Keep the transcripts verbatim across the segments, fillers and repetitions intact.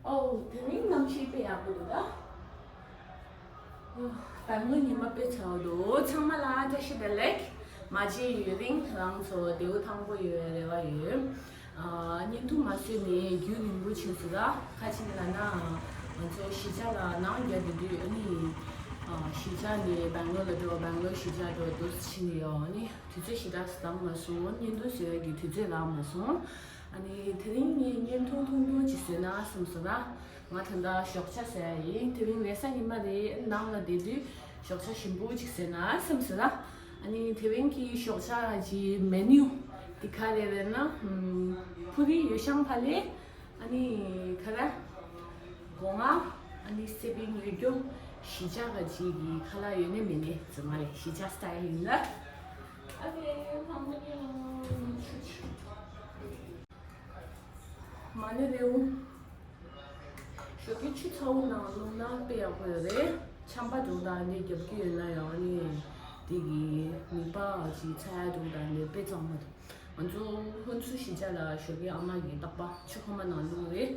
ཨོ། དེ་རིང་གནམ་གཤིས་དཔེ་ཡག་པོ་འདུག་ད། ཨོ། དང་པོ་ཉི་མ་དཔེ་ཚ་བོ་འདུག་ཚང་མ་ལ་བཀྲ་ཤིས་བདེ་ལེགས། མ་མཇལ་ཡུན་རིང་། རང་ཚོ་བདེ་པོ་ཐང་པོ་ཡོད་པའི་རེ་བ་ཡོད། ཨ། བརྙན་ཐུང་མ་བཟོས་ནས་རྒྱུན་རིང་པོ་ཕྱིན་སོང་ད། ག་རེ་བྱས་ནས་ལབ་ན། ང་ཚོ་གཞིས་ཆགས་ལ་ནང་རྒྱག་བསྡད་དུས། ཨ་ནི། ཨ། གཞིས་ཆགས་ནས་སྦེང་ལོར་ལ་འགྲོ། སྦེང་ལོར་གཞིས་ཆགས་འགྲོ། འདུག་སེ་ཕྱིན་ནས་ཡོད། ཨ་ནི། དུས་ཚོད་ཞེ་དྲག་འདང་མ་སོང་། བརྙན་ཐུང་བཟོ་ཡག་གི་དུས་ཚོད་ལངས་མ་སོང་། ཨ་ནི་དེ་རིང་ངས་བརྙན་ཐུང་ཐུང་ཐུང་ཅིག་བཟོས་ན་བསམ་སོང་ད། ང་ད་ལྟ་ཞོགས་ཇ་བཟོ་ཡག་ཡིན། དེ་རིང་རེས་གཟའ་ཉི་མ་རེད། ནང་ལ་བསྡད་དུས་ཞོགས་ཇ་ཞིམ་པོ་ཅིག་བཟོས་ན་བསམ་སོང་ད། ཨ་ནི་དེ་རིང་གི་ཞོགས་ཇ་གི་མེ་ནིའུ་དེ་ག་རེ་རེད་ན། ཨམ། ཕུ་རི། ཡོ་ཤང་ཕ་ལེ། ཨ་ནི་ག་རེ། སྒོ་ང་། ཨ་ནི་སེ་པིང་། ཡོད་རྒྱུ། གཞིས་ཆགས་ག་ཅིག་གི་ཁ་ལག་ཡོད་ནི་མེད་ནི་ཙི་མ་རེད། གཞིས་ཆགས་སི་ཊལ་ཡིན་ལ། ཨ་ལེ། ཕང་མོ་ཉོ། མ་ཎི་རེའུ། ཞོགས་ཀའི་ཆུ་ཚ་བོ་ནང་བླུགས་ན་དཔེ་ཡག་པོ་ཡོད་རེད། ཆམ་པ་འདུག་ད་ནི་རྒྱབ་ཀྱི་ཡོད་ན་ཡང་ནི་དེ་གི་ནུས་པ་ཅིག་ཚ་ཡག་འདུག་ད་ནི་དཔེ་གཙང་མ་འདུག་ང་ཚོ་ཧུན་སུར་གཞིས་ཆགས་ལ་ཞོགས་ཀའི་ཨ་མ་གིས་རྟག་པར་ཆུ་ཁོལ་མ་ནང་བླུགས་རེད།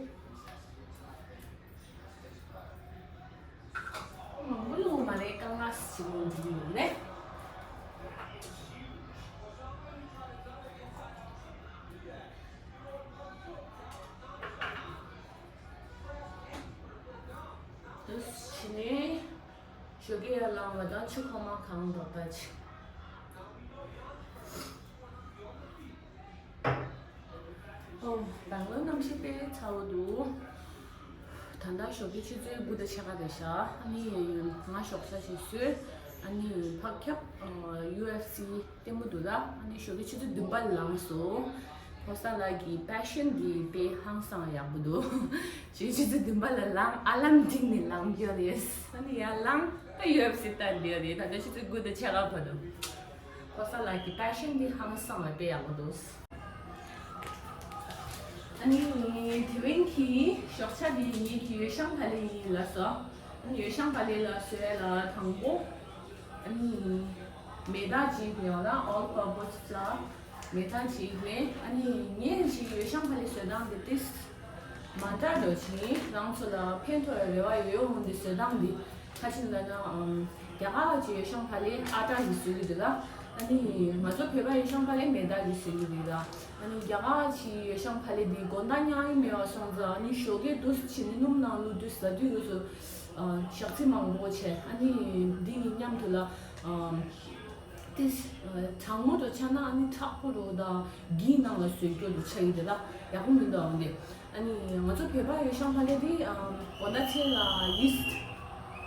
མང་པོ་བླུགས་མ་རེད། དཀར་ནག་ཅིག་བླུགས་འདུག་ཡོད་རེད། དེ་བྱས་ནས་ཞོགས་ཀས་ཡར་ལངས་པ་དང་ཆུ་ཁོལ་མ་གང་འདྲ་ལྟ་ཅིག་ཨོ། སྦེང་ལོར་གནམ་གཤིས་དཔེ་ཚ་བོ་འདུག་ད་ལྟ་ཞོགས་ཀའི་ཆུ་ཚོད་དགུ་དང་ཕྱེད་ཀ་རེད་ཤག་ཨ་ནི་ང་ཞོགས་ཇ་ཞིག་བཟོས། ཨ་ནི་ཕར་ཁྱབ་ཨ་ཡུ་ཨེཕ་སི་ལྟད་མོ་འདུག་ད། ཨ་ནི་ཞོགས་ཀའི་ཆུ་ཚོད་བདུན་པ་ལངས་སོང་། ཕོ་གསར་ལགས་ཀྱི་པེ་ཤན་འདི་དཔེ་ཧང་སང་ཡག་པོ་འདུག་ཞོགས་ཀའི་ཆུ་ཚོད་བདུན་པ་ལ་ལངས། ཨ་ལམ་བསྒྲིགས་ནས་ལངས་རྒྱུ་རེད། ཨ་ནི་ཡར་ལངས། ད་ཡུ་ཨེཕ་སི་ལྟ་འདི་རེད། ད་ལྟ་ཆུ་ཚོད་དགུ་དང་ཕྱེད་ཀ་བར་དུ། ཕོ་གསར་ལགས་ཀྱི་པེ་ཤན་འདི་ཧང་སང་བ་དཔེ་ཡག་པོ་འདུག་ཨ་ནི་དེ་རིང་གི་ཞོགས་ཇ་འདི་ངེད་ཀྱི་ཡོ་ཤང་ཕ་ལེ་ཡིན་ལབ་སོང་། ཨ་ནི་ཡོ་ཤང་ཕ་ལེ་ལ་བཟོས་ལ་དང་པོ། ཨ་ནི་མེ་ཏོག་ཅིག་ཡོད་ལ། ཨོལ་པར་པོ་སི་ལ་མེ་ཏོག་ཅིག་ལེན། ཨ་ནི་ངས་ཅིག་ཡོ་ཤང་ཕ་ལེ་བཟོས་སྟངས་འདི་ཏིས་མ་འདྲ་འགྲོ་ཅིག་རང་ཚོ་ལ་ཕན་ཐོགས་རེ་བ་ཡོད་ཡོད་འོང་འདི་བཟོས་སྟངས་འདི། ཁ་ཆེ་ལ་ན་ཨམ། རྒྱ་གར་གྱི་ཡོ་ཤང་ཕ་ལེ་ཨ་ཊ་གི་བཟོས་ཀྱི་འདུག་ལ། ཨ་ནི་ང་ཚོ་བོད་པ་ཡོ་ཤང་ཕ་ལེ་མེ་ཏོག་གི་བཟོས་ཀྱི་འདུག་ལ། ཨ་ནི་རྒྱ་གར་གྱི་ཡོ་ཤང་ཕ་ལེ་འདི་དགོང་དག་ཉལ་ཡི་མེད་པ་སོང་ཙང་། ཨ་ནི་ཞོགས་ཀས་འདུག་སེ་བྱས་ནས་སྣུམ་ནང་བླུགས་དུས་ཟ་དུས་དུས་སུ་ཨ་ཞག་ཚི་མང་པོ་བྱས། ཨ་ནི་འདི་ཡི་མཉམ་དུ་ལ་ཨམ། ཏིས་གྲང་མོ་འདྲ་ཆགས་ན་ཨ་ནི་མཁྲེགས་པོ་འདྲ་དང་གི་ནང་ལ་བཟོས་རྒྱུ་འདྲ་ཆགས་ཀྱི་འདུག་ལ། ཡག་པོ་མི་འདུག་ཨ་འདི། ཨ་ནི་ང་ཚོ་བོད་པ་ཡོ་ཤང་ཕ་ལེ་འདི་ཨམ། དགོང་དག་མཚན་ལ་ཡིས།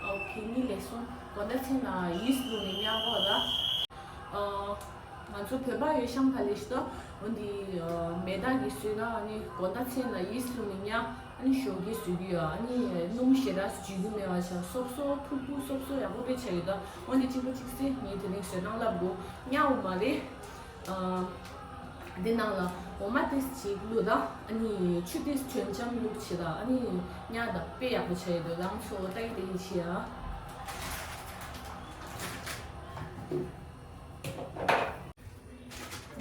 ཨོ་ཁེ་ནི་ལེགས་སོང་། དགོང་དག་མཚན་ལ་ཡིས་བླུགས་ནས་ཉལ་དགོས་ལ། ཨ། ང་ཚོ་བོད་པ་ཡོ་ཤང་ཕ་ལེ་ཞིག་ཏོ། འོ་འདི་ཨ། མེ་ཏོག་གི་བཟོས་ན་ཨ་ནི་དགོང་དག་མཚན་ལ་ཡིས་བླུགས་ནས་ཉལ། ཨ་ནི་ཞོགས་ཀས་བཟོས་ཀྱི་ཡོད། ཨ་ནི་སྣུམ་ཞེ་དྲག་འཇུ་རྒྱུ་མེད་པ་བྱས། སོབ་སོབ་ཕུར་ཕུར་སོབ་སོབ་ཡག་པོ་དཔེ་ཆགས་ཡོད་ད། འོ་འདི་གཅིག་པ་གཅིག་སེ་ངས་དེ་རིང་བཟོས་སྟངས་ལབ་དགོས། ཉལ་འོ་མ་རེད། ཨ། འདི་ནང་ལ་འོ་མ་ཏིས་ཅིག་བླུགས་དང་། ཨ་ནི་ཆུ་ཏིས་གྲོན་ཆམ་བླུགས་བྱས་དང་། ཨ་ནི་ཉལ་དང་དཔེ་ཡག་པོ་བྱས་ཡོད་འདུག་རང་ཚོ་ལྟ་ཡི་ལྟ་ཡི་བྱེད་ཨ།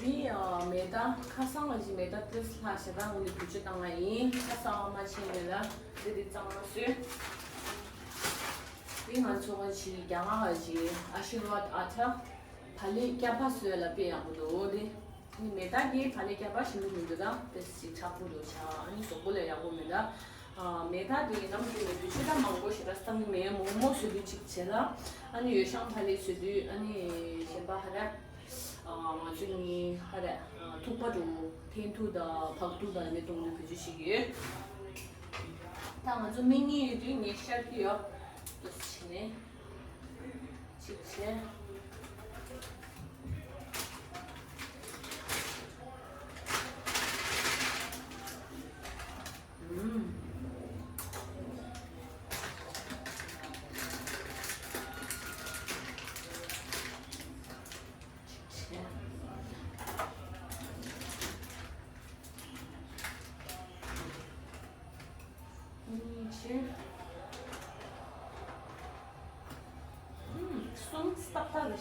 འདི་ཨ་མེ་ཏོག་ཁ་སང་ལ་ཅིག་མེ་ཏོག་ཏིས་ལྷག་བྱས་དང་། འོ་ནི་བེད་སྤྱོད་བཏང་བ་ཡིན། ཁ་སང་ཨ་མ་ཆེན་མེད་ལ་འདི་འདི་གཙང་མ་བཟོས། འདི་ང་ཚོ་ཅིག་རྒྱ་གར་ཅིག་ཨ་ཤི་ར་ཝཱད་ཨ་ཊ། བག་ལེབ་སྐྱ་པ་བཟོས་ལ་དཔེ་ཡག་པོ་འདུག་འོ་དེ། ཨ་ནི་མེ་ཏོག་གི་བག་ལེབ་སྐྱ་པ་ཞིམ་པོ་མི་འདུག་ད་དེ་སི་མཁྲེགས་པོ་འདུག་ཆ། ཨ་ནི་གཟུགས་པོ་ལ་ཡག་པོ་མི་འདུག་ཨ། མེ་ཏོག་དེ་ནམ་རྒྱུན་ནས་བེད་སྤྱོད་ད་མང་པོ་ཞེ་དྲག་བཏང་གི་མེད། མོག་མོག་བཟོ་དུས་གཅིག་བྱས་ལ། ཨ་ནི་ཡོ་ཤང་བག་ལེབ་བཟོ་དུས། ཨ་ནི་གཞན་པ་ཧ་ར། ཨ། ང་ཚོ་གཉིས་ཧ་ར། ཨ། ཐུག་པ་འདྲ་བོ་འཐེན་ཐུག་དང་ཕག་ཐུག་དང་ནི་གཏོང་དུས་བེད་སྤྱོད་བྱེད་ཀྱི་ཡོད། ད་ང་ཚོ་སྨན་གཉིས་ཡོད་དུས་ངས་ཤར་གྱི་ཡོད། དེ་བྱས་ནས། གཅིག་བྱས། ཨུམ། གཅིག་བྱས། གཉིས་བྱས། ཨུམ། གསུམ་ཏག་ཏག་རེད།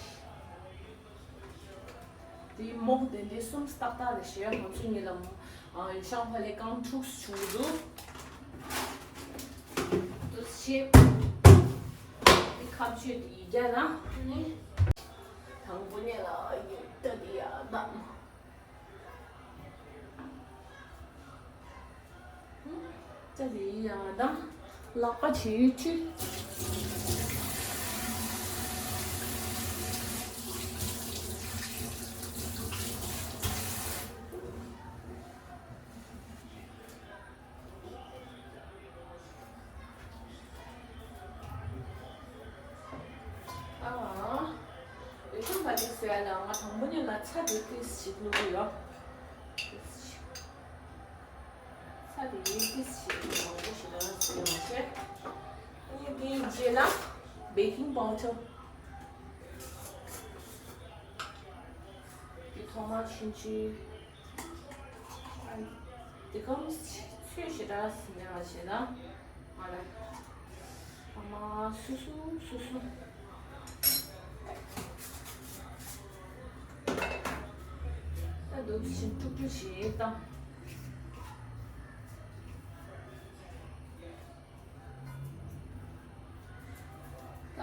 དེ་མོག་དེ་འདྲའི་གསུམ་ཏག་ཏག་རེད་ཤག་ང་ཚོ་གཉིས་ལ། ཨ། ཡོ་ཤང་བག་ལེབ་རྐང་དྲུག་བྱུང་གི་འདུག་འདི་ཁ་གཅོད་དེ་ཡི་རྒྱ་ན་ནི་དང་པོ་ནས་ལ་ཡོད་ད་དེ་ཡ་ད། ད་དེ་ཡ་ད་ལག་པ་བྱེད་ཡུལ་ཅི། ཨ། ཡོ་ཤང་ག་ཏིས་ཟེར་ཡ་ལ་ང་དང་པོ་ནས་ལ་ཚྭ་དེ་ཏིས་ཞིག་བླུག་གི་ཡོད། ཚྭ་དེ་ཏིས་ཞིག་མང་པོ་ཞིག་རང་ཟེར་མ་བྱེད། ཨ་ནི་དེའི་རྗེས་ལ་བེ་ཀིང་པའུ་ཌར། དེ་ཐོག་མར་ཆུང་ཆུང་། དེ་གམ་ཚོས་ཞེ་དྲག་ཟིན་ནས་མ་བྱེད་ན། ང་ལ་ཨ་མ་སུ་སུ་སུ་སུ། ད་འདུག་ཕྱིན་དཀྲུག་དཀྲུག་བྱེད་དང་། ད།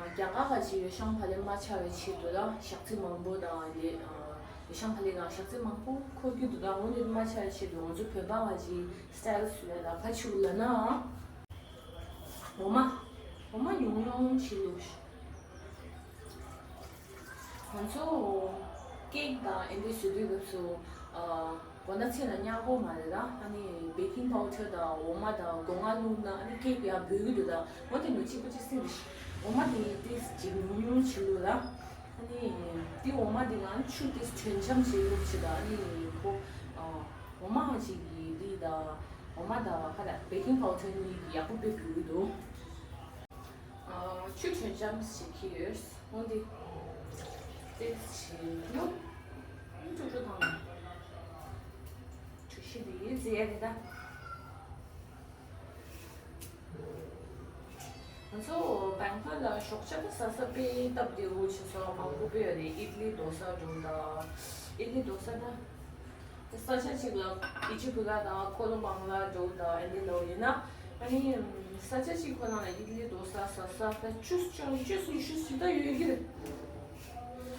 རྒྱ་གར་བ་ཅིག་ཡོ་ཤང་ཕ་ལེ་མ་ཆགས་པའི་ཆེད་དུ་ལ་ཞག་ཚི་མང་པོ་དང་ལེ། ཡོ་ཤང་ཕ་ལེ་ནང་ཞག་ཚི་མང་པོ་འཁོར་རྒྱུ་འདུག་ད་འོ་འདི་མ་ཆགས་པའི་ཆེད་དུ་ང་ཚོ་བོད་པ་བ་ཅིག་སི་ཊལ་སུ་ལ་ལ་ཕ་ཆུ་ལ་ན། འོ་མ། འོ་མ་ཉུང་ཉུང་ཞིག་བླུགས། ང་ཚོ་ཀེག་དང་ཨེ་འདི་བཟོ་དུས་སྐབས་སུ་ཨ། མགོ་ན་ཚེ་ལ་ཉག་གོ་མ་རེད་ལ། ཨ་ནི་བེ་ཀིང་པའུ་ཌར་དང་འོ་མ་དང་སྒོ་ང་བླུགས་ན་ཨ་ནི་ཀེག་ཡང་འབོལ་གི་འདུག་ད་འོ་དེ་ནུ་གཅིག་པུ་གཅིག་སྲིད་འདི་ཤི། འོ་མ་དེ་ཏིས་ཅིག་ཉུང་ཉུང་ཞིག་བླུགས་ལ། ཨ་ནི་དེ་འོ་མ་དེ་ང་ཆུ་ཏིས་དྲོན་འཇམ་ཞིག་བླུགས་ཅིག་ད་ཨ་ནི་ཁོ་ཨ། འོ་མ་ཅིག་གི་འདི་ད་འོ་མ་དང་ཁ་ད་བེ་ཀིང་པའུ་ཌར་གཉིས་ཀྱིས་ཡག་པོ་དཔེ་འབོལ་གི་འདུག་ཆུ་དྲོན་འཇམ་ཞིག་གི་ཡོད། འོན་ཏེ། ཏེ་ཆེ་ནོ། ཅུ་ཅུ་དང་། ཆུ་ཤི་དེ་ཟེར་ཡ་རེད་ད། ང་ཚོ་བེང་ཀོག་ལ་ཞོགས་ཇ་ཟ་ས་དཔེ་སྟབས་བདེ་བོ་བྱེད་ས་མང་པོ་དཔེ་ཡོད་རེད། ཨིད་ལི་རྡོ་ས་འགྲོ་ད། ཨིད་ལི་རྡོ་ས་ད། ས་ཆ་གཅིག་ལ་ཨི་ཅི་བུ་ག་དང་ཀོ་ལོ་མང་ལ་འགྲོ་དང་ཨེ་འདི་ལོ་ཡིན་ན། ཨ་ནི་ས་ཆ་གཅིག་ཁོ་ན་ལ་ཨིད་ལི་རྡོ་ས་ཟ་ས་ད་ཅུས་ཅང་ཅུས་ཉི་ཤུ་ཞིག་ད་ཡོད་ཀྱི་རེད།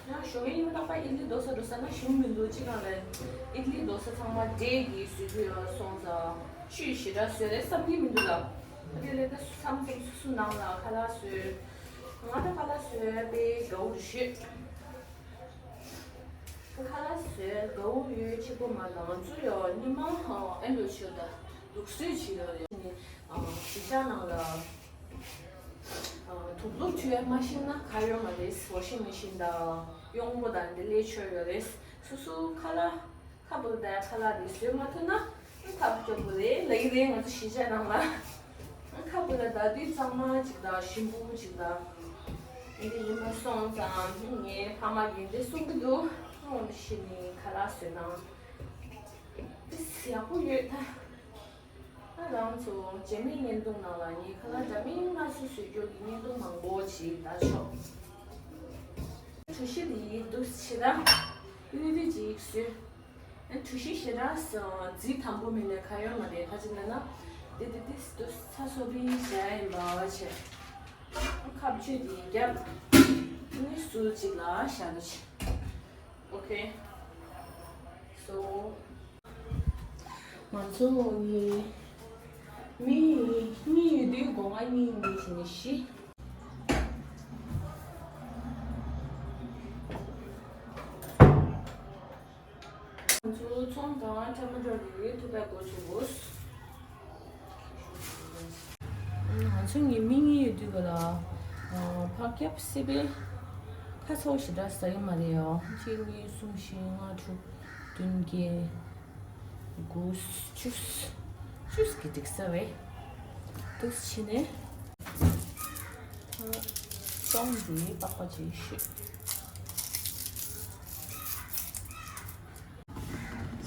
ཡང་ཞོགས་ཀས་ཉིན་མོ་རྟག་པར་ཨིད་ལི་རྡོ་ས་འགྲོ་ས་ན་ཞིམ་མི་འདུག་ཅི་གང་ལ་ཨིད་ལི་རྡོ་ས་ཚང་མ་འབྲས་ཀྱིས་བཟོས་རྒྱུ་ཡོད་སོང་ཙང་བཅུད་ཞེ་དྲག་བཟོས་རེད་བསམ་གྱི་མི་འདུག་ལ། ཨ་དེ་ལས་ད་མཚམས་མཚམས་སུ་སུ་ནང་ལ་ཁ་ལག་བཟོས། ང་ད་ཁ་ལག་བཟོས་པའི་དགའ་བོ་རེ་ཤོད། ཁ་ལག་བཟོས་དགའ་བོ་ཡོད་ཆེ་པོ་མ་ལ་ང་ཚོ་ཡོད་ཉི་མ་ཨེ་ལོ་ཆོད་ད་ལུགས་སྲོལ་བྱེད་ཡོད་རེད་ནི། གཞིས་ཆགས་ནང་ལ་དུག་ལོག་འཁྲུད་ཡ་མ་ཤེས་ན་ག་ཡོད་མ་རེད། ཝ་ཤིང་མེ་ཤིན་དང་གཡོག་མོ་དང་འདི་ལས་ཆོད་ཡོད་རེད། སོ་སོ་ཁ་ལག་ཁ་བུ་ལ་ད་ཁ་ལག་དེ་བཟོས་མ་ཐུབ་ན་ཐབས་སྐྱོ་པོ་རེད་ལ་ཡི་རེད། ང་ཚོ་གཞིས་ཆགས་ནང་ལ་ཁ་བུ་ལ་ད་དུས་གཙང་མ་ཅིག་དང་ཞིམ་པོ་ཅིག་དང་འདི་ཡིན་པ་སོང་ཙང་ངའི་ཕ་མ་གིས་འདི་གསུང་གི་འདུག་ཨོ་འདི་ཤི་ནི་ཁ་ལག་བཟོས་ན་ཏིས་ཡག་པོ་ཡོད་ད། ང་རང་ཚོ་རྗེས་མའི་བརྙན་ཐུང་ནང་ལ་ངའི་ཁ་ལག་འདྲ་མིན་སྣ་ཚོགས་བཟོ་རྒྱུ་གི་བརྙན་ཐུང་མང་པོ་ཞིག་ལྟ་ཆོག་གྲུ་བཞི་འདི་འདུག་ཕྱི་ད་ཡུན་རིང་ཅིག་བཟོས། གྲུ་བཞི་ཞེ་དྲག་རྫིག་དམ་པོ་མིན་ནས་ག་ཡོད་མ་རེད། ཁ་ཅིག་ལ་ན་དེ་དེ་དེ་འདུག་ཚ་སོ་བི་བྱས་ཡིན་པ་བྱས། ཁ་བཅད་དེ་རྒྱབ་ནི་ཟུར་ཅིག་ལ་བཞག་ན་ཆེ། Okay. So ང་ཚོ་གཉིས་མི་གཉིས་ཡོད་དུས་སྒོ་ང་གཉིས་གཉིས་བྱས་ནས་བཞི། ང་ཚོ་ཚོང་དང་ཊ་མ་ཊོ་རེ་ཐུག་པའི་སྒོ་ཕྱེ་དགོས། ང་ཚོ་གཉིས་མི་གཉིས་ཡོད་དུས་ག་ལ་ཕག་སྐྱབས་སི་པན་ཁ་ཚ་བོ་ཞེ་དྲག་ཟ་གི་མ་རེད་ཡོ། གཅིག་གཉིས་གསུམ་བཞི་ལྔ་དྲུག་བདུན་བརྒྱད་དགུ་བཅུ། བཅུ་གི་འགྲིག་ས་རེད། འདུག་སེ་བྱས་ནས་ཙོང་འདི་པགས་པ་ཅིག་བཤུས།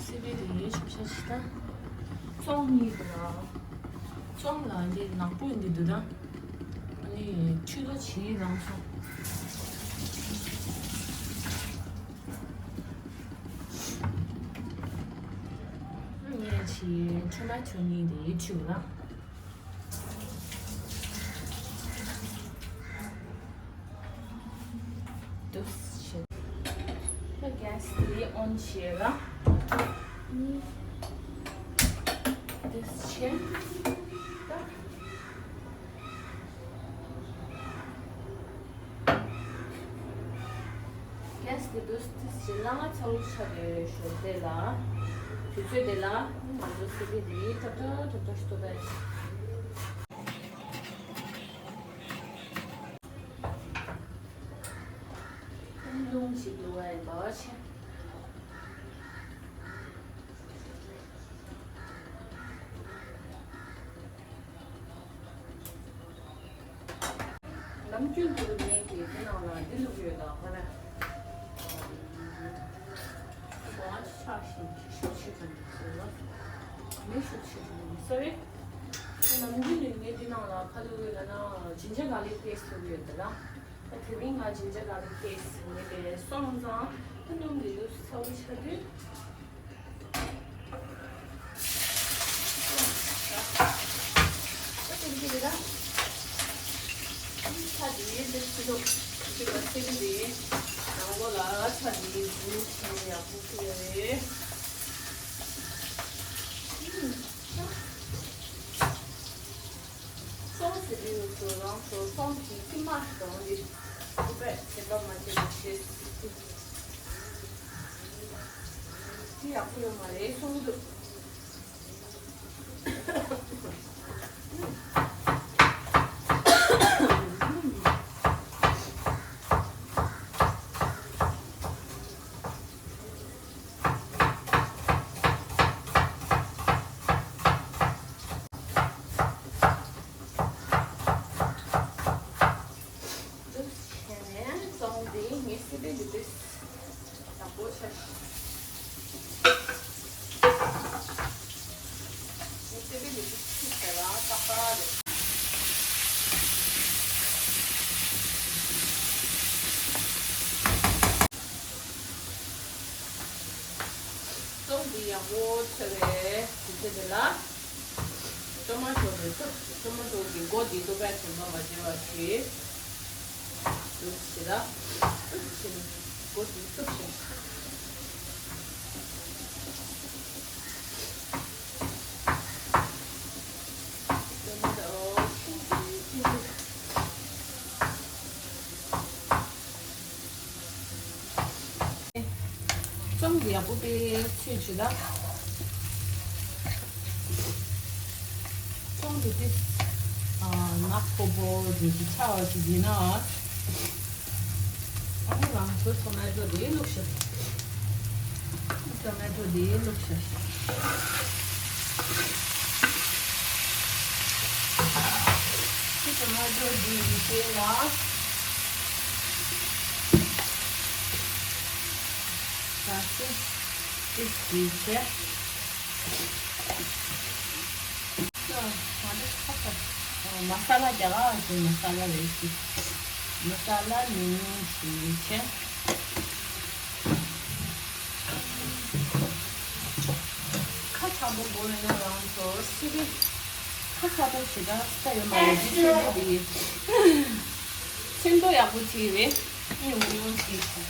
སི་པན་དེ་ཆུ་ཤ་ཆི་ད། ཙོང་གཉིས་དེ་ལ། ཙོང་ལ་འདི་ནག་པོ་འདི་འདུག་ད། ཨ་ནི་ཁྲུས་ལོ་བྱེད་རང་སོང་། ངས་ཆི་ཊ་མ་ཊོ་གཉིས་དེ་ཁྲུས་ལ། འདི་ཨོན་བྱས་ར། འདི་བྱས། ད། གེ་སི་དེ་དུས་དེ་ཞིག་ལ་ང་ཚ་བོ་ཆགས་བསྡད་ཡོད་ཤོག་དེ་ལ། དུས་ཚོད་དེ་ལ་ང་ཚོ་སི་པི་དེ་ཏག་ཏག་ཏག་ཏག་ཞིག་ཏུ་བས། རླུང་ཞིག་འདུག་བས་འབའ་ཆེ། ནམ་རྒྱུན་དུ་ངས་ཀྱིས་དེ་ནང་ལ་འདི་བླུགས་ཡོད་ལ་ཧ་ར། གོང་ཆ་ཤིང་གི་ཤུགས་ཆེ་དང་ཟེར་ལ། མི་ཤུགས་ཆེ་དང་ཟེར་བས། ནམ་རྒྱུན་ནས་ངས་འདི་ནང་ལ་ཁ་ལུ་ཡོད་ལ་ན་ཇིན་ཇར་གར་ལིག་པེ་སི་ཊི་བླུགས་ཡོད་ལ། དེ་རིང་ང་ཇིན་ཇར་གར་ལིག་པེ་སི་ཊི་ངས་དེ་སོང་ཙང་ད་སྣུམ་འདི་ལུགས་ཚ་བོ་ཆགས་དུས། སོང་ཟེར་དུས་ནུབ་ཏུ་རང་ཚོ་སོང་གི་ཀི་མ་ཞིག་དང་འདི་ཀུ་པས་བྱེད་པ་མ་བྱེད་པ་བྱེད། འདི་ཡག་པོ་ཡོད་མ་རེད་གསུང་གི་འདུག་འདུག་བྱས་ནས་བཙོང་དེ་ངས་སི་པན་འདི་དེ་ཡག་པོ་ཆགས་ཤིག་ངས་སི་པན་འདི་དེ་ཚིག་ཟེར་ལ་ཏག་ཏག་རེད། བཙོང་དེ་ཡག་པོ་ཆགས་རེད་དེ་ཚེ་དེ་ལ། ཊོ་མ་ཊོ་དེ་ཐུབ། ཊོ་མ་ཊོ་གི་མགོ་དེ་ཐུབ་པའི་དྲན་པ་མ་བྱེད་པ་བྱེད། འདུག་ཟེར་ལ། ཐུབ་ཟེར་ནས་མགོ་དེ་ཐུབ་ཟེར། ཊོ་མ་ཊོ་ཤིང་ཏིག་ཏིག་བཙོང་གི་ཡག་པོ་དཔེ་ཚོད་ཅིག་ལ། བཙོང་གི་དེ་ནག་པོ་པོ་དེ་ཅིག་ཆགས་པ་ཅིག་ཡིན་ན། ཨ་ནི་རང་ཚོ་ཊོ་མ་ཊོ་དེ་བླུགས་ཤིག་ཊོ་མ་ཊོ་དེ་བླུགས་ཤིག་ཊོ་མ་ཊོ་དེ་ཡི་རྗེས་ལ། ད་ཅི་ཅི་ཅི་བྱས། ང་ཚོ་ཁ་ཁ་མ་ས་ལ་རྒྱ་གར་གྱི་མ་ས་ལ་རེད་ཤི། མ་ས་ལ་ཉུང་ཉུང་ཞིག་བྱས། ཁ་ཚ་པོ་དགོས་མེད་ན་རང་ཚོ་སི་པན། ཁ་ཚ་པོ་ཞེ་དྲག་ས་ཡོད་མ་རེད་དེ་སི་པན་དེ། ཚོན་མདོག་ཡག་པོ་བྱས་རེད། ཉུང་ཉུང་བྱས་ཤིང་།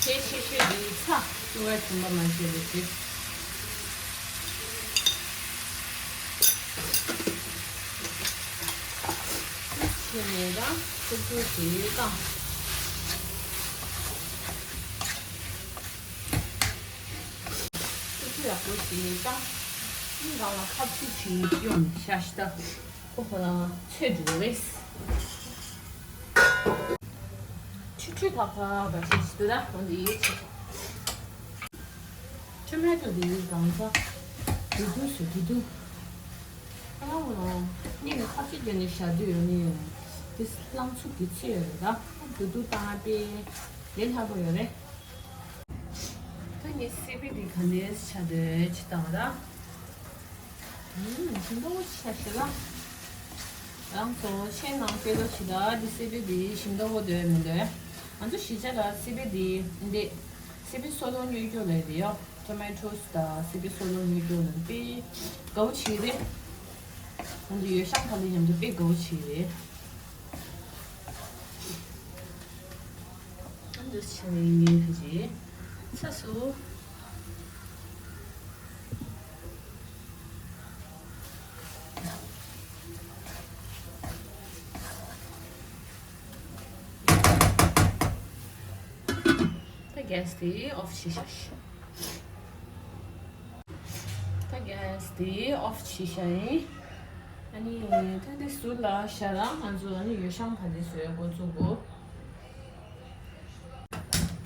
དེ་ཆེ་ཤོས་འདི་ཚ་ཅུང་ཨ་ཐུམ་པ་མ་བྱས་པའི་དེ། ཆེ་ནས་རང་ཚུགས་ཚུགས་ཞིག་བཏང་། ཚུགས་ཚུགས་ཡག་པོ་ཞིག་བཏང་། ཨིན་རང་ལ་ཁ་ཚུགས་ཤིག་ཡོང་ཤ་ཤི་ད། ཁོ་ཁོ་ལ་ཚོད་འགྲོ་རེད། ཆུ་ཆུ་ཐག་ཐག་ག་ཆེ་ཞིག་ཏུ་ད་འོན་ཏེ་ཡོད་ཆེ། ཆུ་མེད་དུ་དེ་གང་ཚ། དུ་དུ་སུ་དུ་དུ། ཨ་ནི་ཁ་ཆེ་དེ་ནི་ཤ་དུ་ཡོད་ནི་ཡོད། དེ་རླངས་ཚུབ་ཀྱི་ཚེ་ཡོད་རེད་ད། དུ་དུ་བཏང་པས་ལས་སླ་པོ་ཡོད་རེད། ད་ངས་སི་པན་དེ་ག་ནས་ཆ་དོད་ཅི་བཏང་ར། ཨུམ། ཞིམ་པོ་ཆ་ཞེ་ལ། རང་ཚོ་ཆེ་ནང་དཔེ་ལོ་ཞིག་ལ་འདི་སི་པན་འདི་ཞིམ་པོ་འདོད་མི་འདོད། ང་ཚོ་གཞིས་ཆགས་ལ་སི་པན་འདི་འདི། སི་པན་སོ་ལོ་ཉོས་རྒྱུ་ལས་རེད་ཡོ། ཊོ་མེ་ཊོས་དང་སི་པན་སོ་ལོ་ཉོས་རྒྱུ་ལས་དཔེ་དགའ་བོ་བྱེད་རེད། ང་ཚོ་ཡོ་ཤང་ཁ་ལི་མཉམ་དུ་དཔེ་དགའ་བོ་བྱེད་རེད། ཅུས་བྱས་ནས་ཡིན་ཕལ་ཆེར་ཚ་སུ། ད་གེ་སི་དེ་ཨོཕ་བྱེད་ཤག་ད་གེ་སི་དེ་ཨོཕ་བྱེད་ཤག་ཡིན། ཨ་ནི་ད་དེ་ཟུར་ལ་བཞག་ར། ང་ཚོ་ཨ་ནི་ཡོ་བྱང་བ་དེ་བཟོས་འགོ་བཙུགས་གོ།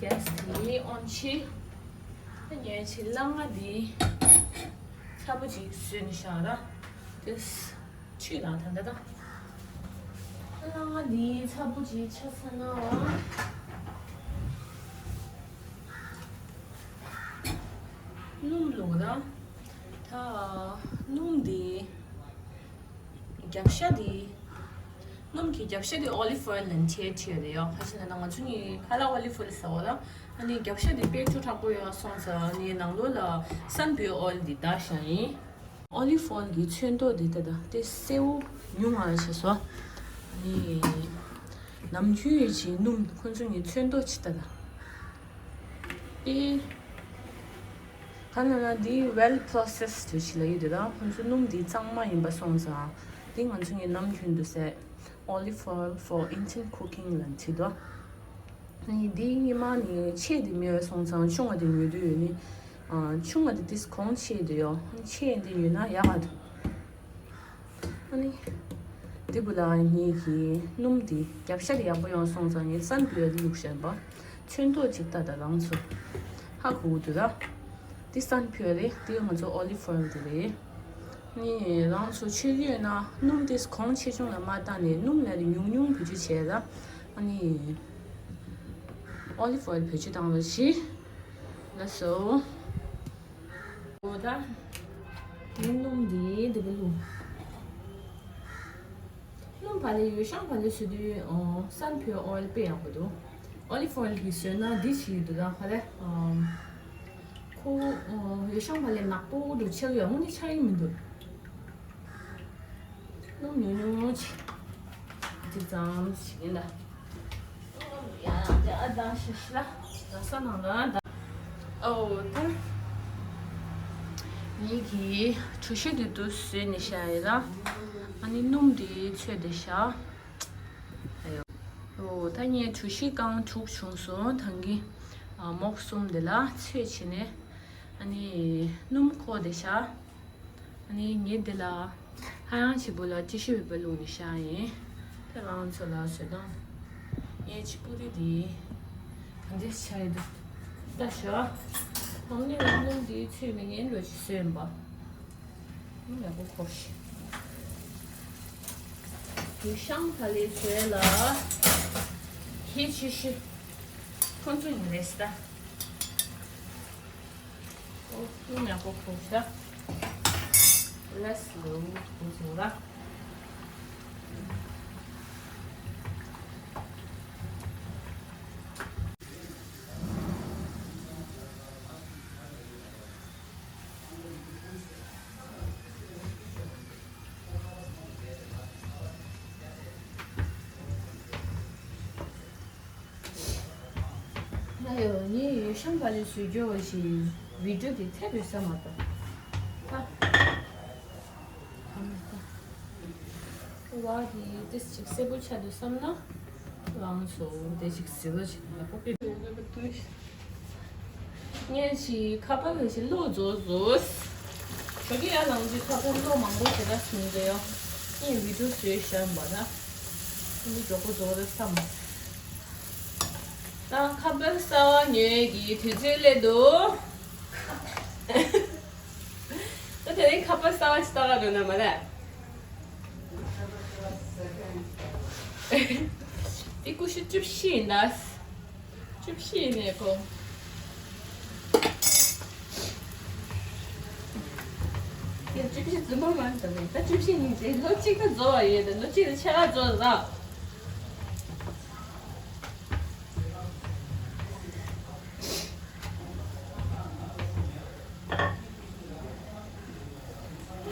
གེ་སི་དེ་ཨོན་བྱེད། ད་ངས་ཕྱི་ལ་ང་འདི་ཚ་པོ་ཅིག་བཟོས་ནས་བཞག་ར། དེ་ཆུ་ལ་ད་ད་ད། ལ་ང་འདི་ཚ་པོ་ཅིག་ཆ་ཚ་ན། སྣུམ་བླུགས་ར། ད་སྣུམ་འདི། རྒྱབ་ཤ་དེ། སྣུམ་གྱི་རྒྱབ་ཤ་དེ་ཨོ་ལིབ་ཨོ་ཡལ་ལན་ཆེ་ཆེ་རེད་ཡོ། ཁ་ཤས་ལ་ན་ང་ཚོ་ནི་ཁ་ལག་ཨོ་ལིབ་ཨོ་ཡལ་ཟ་བ་ལ། ཨ་ནི་རྒྱབ་ཤ་དེ་དཔེ་ཆུ་དྲག་པོ་ཡོད་སོང་ཙང་ནི་ནང་ལོགས་ལ་སན་བྷིའུ་ཨོ་ཡལ་དེ་བཏགས་བཞག་ཡིན། ཨོ་ལིབ་ཨོ་ཡལ་གྱི་ཚོན་མདོག་དེ་ལྟ་ད་དེ་སེར་པོ་ཉུང་བ་བྱས་སོ། ཨ་ནི་ནམ་རྒྱུན་ཡོད་ཀྱི་སྣུམ་ཁོ་ཚོ་ནི་ཚོན་མདོག་ཅིག་ལྟ་ད། དེ། ག་ལ་ན་འདི་well processed ཞིག་ལ་ཡོད་དེ་ར། ཁོང་ཚོ་སྣུམ་འདི་གཙང་མ་ཡིན་པ་སོང་ཙང་། འདི་ང་ཚོ་ངའི་ནམ་རྒྱུན་དུ་ཟེར། Olive oil for Indian cooking ལ་བྲིས་འདུག་ནི་འདི་ཉི་མ་ནི་ཆེ་དེ་མེད་པ་སོང་ཙང་ཆུང་བ་དེ་ཉོས་དུས་ཡོད་ནི། ཆུང་བ་དེ་དིས་གོང་ཆེ་དེ་ཡོད། ཆེ་འདི་ཉོས་ན་ཡག་ག་འདུག་ཨ་ནི། དེ་བུ་ལ་ངེད་ཀྱི་སྣུམ་དེ་རྒྱབ་ཤ་དེ་ཡག་པོ་ཡོང་སོང་ཙང་ངས་སན་བྷིའུ་ཨོ་ཡལ་དེ་བླུགས་བཞག་པ། ཚོན་མདོག་ཅིག་ལྟ་ད་རང་ཚོ། ཧ་གོ་གི་འདུག་ར། དེ་སན་བྷིའུ་ཨོ་ཡལ་རེད། དེ་ང་ཚོ་ཨོ་ལིབ་ཨོ་ཡལ་དེ་རེད། ནི་རང་ཚོ་ཆོས་ཡོད་ན་སྣུམ་དེ་གོང་ཆེ་ཆུང་ལ་མ་བལྟས་ནས་སྣུམ་ལས་དེ་ཉུང་ཉུང་བེད་སྤྱོད་བྱས་ད། ཨ་ནི། ཨོ་ལིབ་ཨོ་ཡལ་བེད་སྤྱོད་བཏང་རོགས་གྱིས། ལགས་སོ། འོ་ད། ངའི་སྣུམ་འདི་འདི་ག་ལུ། སྣུམ་བ་ལས་ཡོ་བྱང་བ་ལས་བཟོ་དུས་ཨོ་སན་བྷིའུ་ཨོ་ཡལ་དཔེ་ཡག་པོ་འདུག་ཨོ་ལིབ་ཨོ་ཡལ་གྱིས་བཟོས་ན་འདི་ཞིག་འདུག་ད་ཧ་ལས། ཁོ་ཡོ་བྱང་བ་ལས་ནག་པོ་འདུག་ཆགས་ཡོད་མོ་ནི་ཆགས་ཡིན་མི་འདུག་སྣུམ་ཉུང་ཉུང་ཅིག་ཅིག་ཙམ་ཞིག་ཡིན་ད། ཡང་ཡང་ད་ཤི་ཤི་ལ་ད་ས་ནང་ལ་ད། ཨོ་ད། ངེད་ཀྱི་གྲོ་ཞིབ་དེ་དུ་བཟོས་ནས་བཞག་ཡོད་ད། ཨ་ནི་སྣུམ་དེ་ཚོས་དེ་བཞག་ཨོ་ད་ངས་གྲོ་ཞིབ་རྐང་དྲུག་བྱུང་སོང་། ད་གིན་མོག་གསུམ་དེ་ལ་ཚོས་བྱས་ནས། ཨ་ནི་སྣུམ་ཁོག་དེ་བཞག་ཨ་ནི་ངས་འདི་ལ་ཧ་ཡང་ཆེ་པོ་ལ་ཅི་ཤི་བི་པ་བླུགས་ནས་བཞག་ཡིན། ད་རང་ཚོ་ལ་བཟོས་དང་། ངས་ཅི་པུ་རི་དེ་ག་འདྲས་བྱས་འདུག་ད་ཞོ། ད་ནི་རང་སྣུམ་དེའི་ཚོད་མི་ཉན་འགྲོ་ཅི་བཟོས་ཡིན་པ། སྣུམ་ཡག་པོ་ཁོག་ཤི། དེ་ཤང་ད་ལས་བཟོས་ལ། ཧི་ཅི་ཤི། ཁོང་ཚོ་ཡིན་རེད་ད། ཨོ། སྣུམ་ཡག་པོ་ཁོག་ཤ། ལས་ལོ་ཁོ་ཚོ་ལ། ཨ་ཡོ། ངས་ཡོ་བྱང་བ་ལས་བཟོས་རྒྱུ་བ་ཞིག་བི་ཌིའོ་དེ་ཐེབས་ཡོད་ས་མ་གཏོགས། ད། ཨ་མ་ད། བ་དེ་ཏིས་ཅིག་སེར་པོ་ཆགས་འདུག་བསམ་ན། ལང་ཚོ་དེ་ཅིག་ཟི་ལོ་ཅིག་ཡག་པོ་དཔེ་ཡོད་པ་འདུག་ངས་ཅིག་ཁ་པར་ལ་ཅིག་གློག་རྫོགས་རྫོགས། ཞོགས་ཀྱི་ཡར་ལངས་རྗེས་ཁ་པར་གློག་མང་པོ་ཞེ་དྲག་ཟིན་འདུག་ཡོ། ངས་བི་ཌིའོ་བཟོས་བཞག་པ་ན། ཁོ་ཚོ་མགྱོགས་པོ་རྫོགས་རེད་བསམ། ད་ཁ་པར་གསར་པ་ཉོ་ཡས་ཀྱི་དུས་ཚོད་སླེབས་འདུག་ད་དེ་རིང་ཁ་པར་གསར་པ་ཞིག་ལྟ་ག་འགྲོ་ན་མ་རེད། འདི་ཀུ་ཤུ་བཅུ་བཞི་ཡིན་ད། བཅུ་བཞི་ཡིན་ནས་གོ། དེ་བཅུ་བཞི་རྫུན་མ་མ་འདུག་ད། བཅུ་བཞི་ཡིན་དེ་ལོ་གཅིག་ད་རྫོགས་པ་ཡོད་ད། ལོ་གཅིག་ད་ཕྱེད་ཀ་རྫོགས་ད།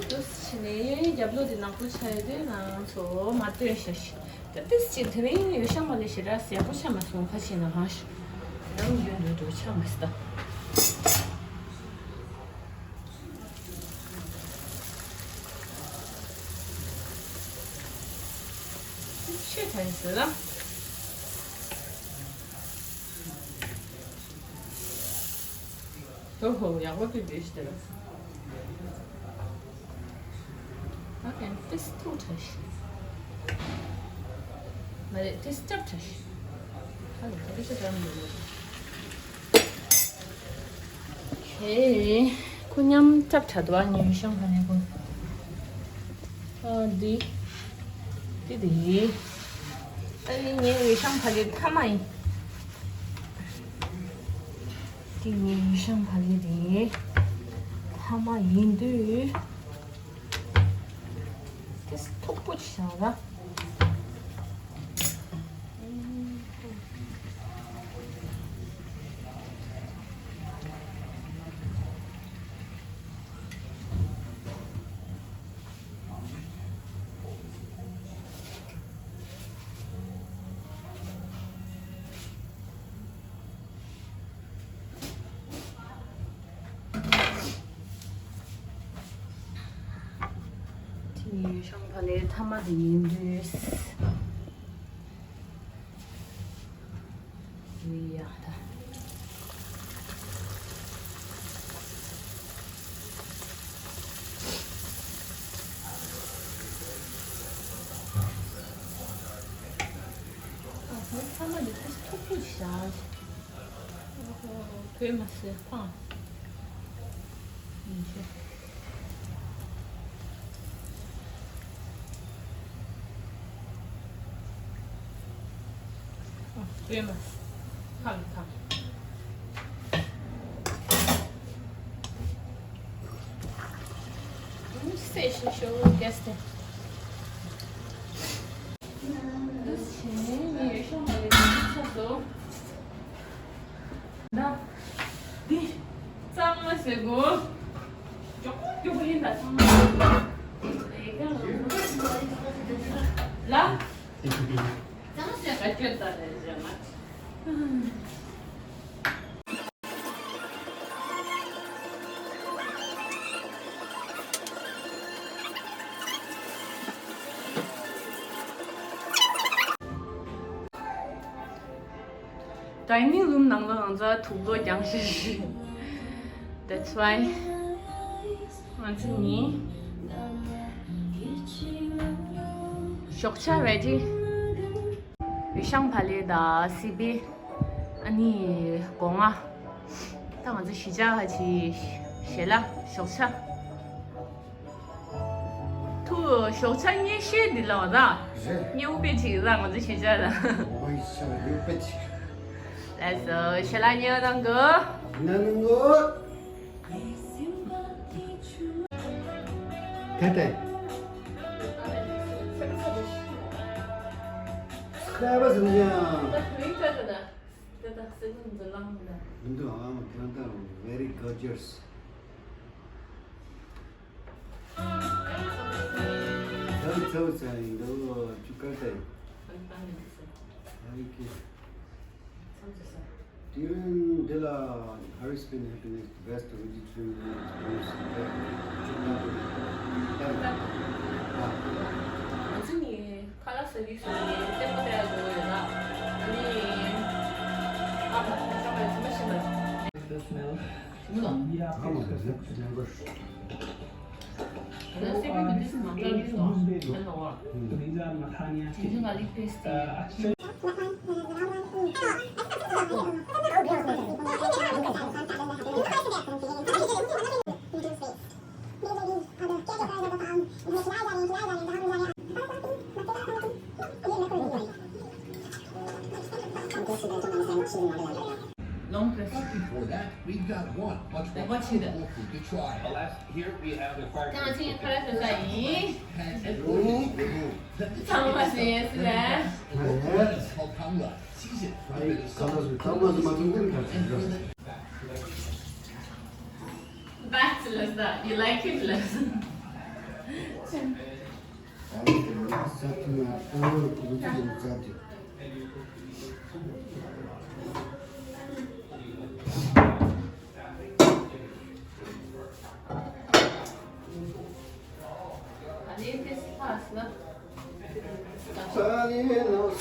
འདུག་སེ་བྱས་ནས་རྒྱབ་ལོགས་དེ་ནག་པོ་ཆགས་ཡོད་དུས་ང་ཚོ་མ་སྟོན་ཤག་ཤག་ད་ཏིས་ཅིག་དེ་རིང་ཡོ་བྱང་མ་ལས་ཞེ་དྲག་ཡག་པོ་ཆགས་མ་སོང་། ཁ་ཕྱེ་ན་གང་ཤག་ཡང་རྒྱུན་དུ་འགྲོ་ཆ་མི་སྲིད་ད། ཤེས་ཐལ་ཟེར་ལ། ཨོ་ཧོ། ཡག་པོ་བྱས་བྱས་ཤིག་དེ་ལ། ཨ་ཀན་ཏིས་ཐུག་ཐལ་ཤི། མ་རེད། ཏིས་ཅབ་ཐལ་ཤི། ཧ་ལས་ད་ཏིས་ཅབ་མི་འདུག་ཁེ། ཁོ་མཉམ་ཅབ་ཐལ་འདུག་ཨ་ནི་ཡུས་ཤང་ཕ་ལེ་ཁོ། ཨ་འདི། འདི་འདི། ཨ་ནི་ངའི་ཡུས་ཤང་ཕ་ལེ་མཐའ་མ་ཡིན། འདི་ངའི་ཡུས་ཤང་ཕ་ལེ་དེ་མཐའ་མ་ཡིན་དུས། ཏིས་མཐུག་པོ་ཅིག་བཞག་ར། དེ་ནས་ཤང་ཕ་ལེ་མཐའ་མ་དེ་ཡིན་དུས། ཡ་ད། ཨ་ཧོ། ཚང་མ་འདི་ཚོ་ཐུག་ཐུག་བཞག་ཨ་ཧོ། བོད་མ་ཟེར་ཕང་། ཡིན་ཆེ། ཨ་བོད་མ་ཟེར་ཕང་ཕང་། སེ་ཤིང་ཤོ་གེ་སྟེ། འདུ་བྱེད་ནི་ཡོད་ཤོང་བ་ལས་འདུ་ཚོགས་སོ། ན། འདི། གཙང་མ་ཟེར་གོ་མགྱོགས་པོ་མགྱོགས་པོ་ཡིན་ད་གཙང་མ། ལ། གཙང་མ་ཟེར་ག་ཁྱོད་ད་ལས་བྱ་མ། ཌའི་ནིང་རུམ་ནང་ལ་ང་ཚོ་དུག་ལོག་རྒྱང་ཤིག་ཤིག That's why ང་ཚོ་ནི་ཞོགས་ཇ་རེ་ཌི། ཡུས་ཤང་ཕ་ལེ་དང་སི་པི། ཨ་ནི་སྒོ་ང་། ད་ང་ཚོ་གཞིས་ཆགས་ཧ་ཅི་ཞལ་ལག་ཞོགས་ཇ། ཐུ་ཞོགས་ཇ་ཉེ་ཤེས་འདི་ལ་བ་ད། རེད། ཉེ་བོ་པེ་ཅིག་ད་ང་ཚོ་གཞིས་ཆགས་ལ། ཨོ་ཡི་ཤ་ཉེ་བོ་པེ་ཅིག་ལགས་སོ། ཞལ་ལག་ཉེ་བོ་དང་གོ་ན་ནང་གོ་ད་ལྟ། སྐལ་བ་ཟིན་ཅང་། མི་འདུག་ཨ་མ་ཁྱོད་ད་very gorgeous། ཚ་བོ་ཚ་བོ་ཚ་ཡིན་འདུག་ཅུ་ཀ་ཏ་ཡིན། ཨ་ཡི་ཀེ། དུས་ཡུན་འདི་ལ་Harris Pin Happiness Best Vegetarian Experience ལ་ང་ཚོ་ནི་ཁ་ལག་ཟ་དུས་སུ་ནི་ལྟད་མོ་ལྟ་ཡག་འགྲོ་གི་ཡོད་ལ། ཨ་ནི་ཨ་མ་ཁ་ལག་ཟ་མ་ཤེས་པ། This milk. ཨ་མ་ལ་ཟེར་ཟེར་ན་གོ། ད་སེ་པན་གྱི་འདི་སུ་མ་འདྲ་རེད་སོ། ཨ་ནི་འོ། These are Natanya. དེ་ཚོ་ང་ལི་པེ་སི་ཊིག Uh, actually, Long press. But before that, we've got one much more powerful food to try. Alas, here we have a fire. ད་ང་ཚོའི་ཁ་ལག་ཟ་ས་ཡིན། ཚང་མ་ཟེར་ཟེར། Let us help Tangla season with a bit of salt. ཁ་ལག་ཟ་ཚང་མ་ཟ་མ་ཐུབ་ཀྱི་ཁ་ལག་ཟ། Back to Lisa. You like it, Lisa? ཨ་ལོ་དེ་ནི་ས་ཐུང་ང་ཨ་ལོ་ཀུ་ཀུ་ཅི་ཅི་ནི་ཙ་དེ།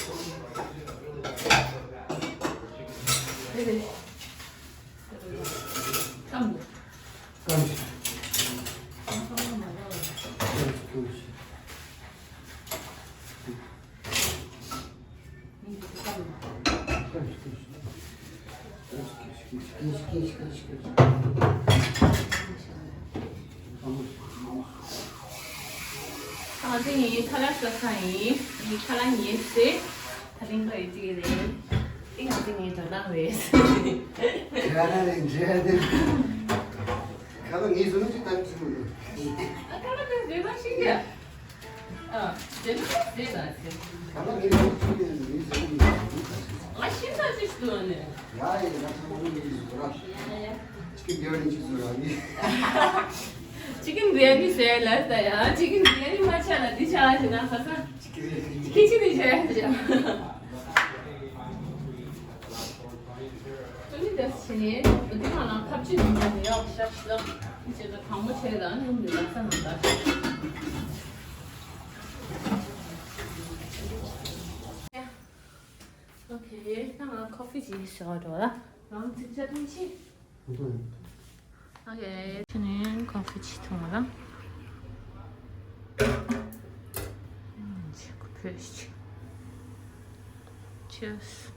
རེད་རེད། སྐམ་འདུག་སྐམ་ཞིག་སྐམ་ཞིག་སྐམ་ཞིག་ཨ་ཙི་ཡིན། ཁ་ལག་ཟ་ས་ཡིན། ཡིན་ཁ་ལག་ཉོས་སེ། ད་ལིང་ག་ཡོད་ཅིག་རེད། ཨེ་ང་ཚོ་ངའི་འགྲོ་སྟངས་རེད། ཁ་ལག་ངས་བཟོས་ན་ཅིག་ད་ཅིག་མི་འདུག་ཨ་ཁ་ལག་དེ་བཟོས་ན་ཤེས་ཀྱི། ཨ་བཟོས་ན་བཟོས་ན་ཟེར། ཁ་ལག་ངས་བཟོས་ན་ཅིག་ངས་བཟོས་ན་ཅིག་ཨ་ཤེས་ས་ཅིག་འདུག་ཨ་ནི། ཡ་ཡ་ང་ཚོ་མ་ནི་ངས་བཟོས་ར། ཡ་ཡ། ཅིག་གི་འདི་ནི་ཅིག་བཟོས་ར་ངས། ཅིག་གི་འདི་ནི་ཟེར་ལ་ད་ཡ་ཅིག་གི་འདི་ནི་མ་ཆ་ལ་འདི་ཆ་ལ་ཞེ་ན་ས་ས། ཅིག་གི་ཁི་ཆི་ནི་ཆ་ཡ་ཆ། ཨ་ནི་འདི་ཕྱི་ནས་འདི་ནང་ལ་ཁ་ཆུ་འདི་ནང་ནས་ཡག་ཤག་ཤག་འདི་བྱས་ན་དྭངས་མོ་བྱས་ལ་ནི་འདི་ལ་ས་ནང་ལ། ཨོ་ཁེ། ད་ང་ཁོ་ཕི་ཅིག་ཟ་འགྲོ་ལ། རང་ཚིག་ཆ་ཐུང་ཆེ། ཨོ་ཁེ། ཁྱེད་ནས་ཁོ་ཕི་ཅིག་འཐུང་བ་ལ། ཁོ་ཕི་ཅིག Cheers.